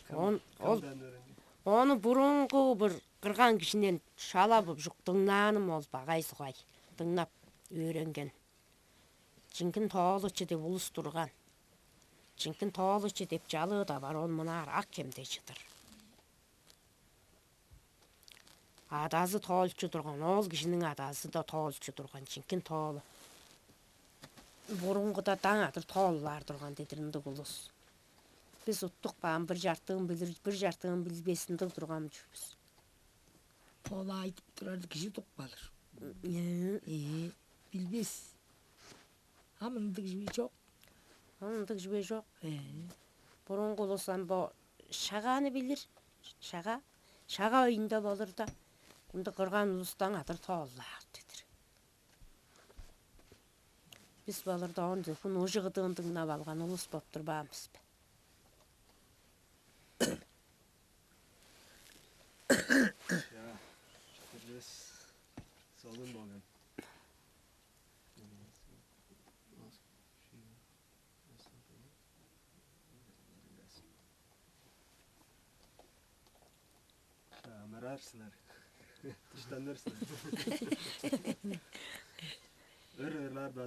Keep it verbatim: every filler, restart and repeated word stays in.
Он ол ону бурунгу бир кырган кижинен шала бужук дыңнааным ол багай-сугай дыңнап өөренген. Чиңгин тоолучу деп улус турган. Чиңгин тоолучу деп чалыы-да бар, ол мынаар ак хемде чыдыр. Адазы тоолчу турган, ол кижиниң адазы-да тоолчу турган, чиңгин тоолу. Бурунгуда даң адыр тооллаар турган дедир ындыг улус. Бис уттук баан бир чартыын билир, бир чартыын билбес ындыг турган чүвүс. Тола айтып турар кижи тук балыр. Ээ, билбес. Ам ындыг чүве чок. Ам ындыг чүве чок. Ээ. Бурунгу улус ам бо шагааны билир. Шага, шага өйүндө болур да. Ындыг кырган улустан адыр тооллаар дедир. Бис болурда оон хүн ужугудуун дыңнап алган улус боп турбаан бис бе? Чаа, чүттүрбес солун болган. Амыраар силер. Дыштаныр силер. Өр ырлаар база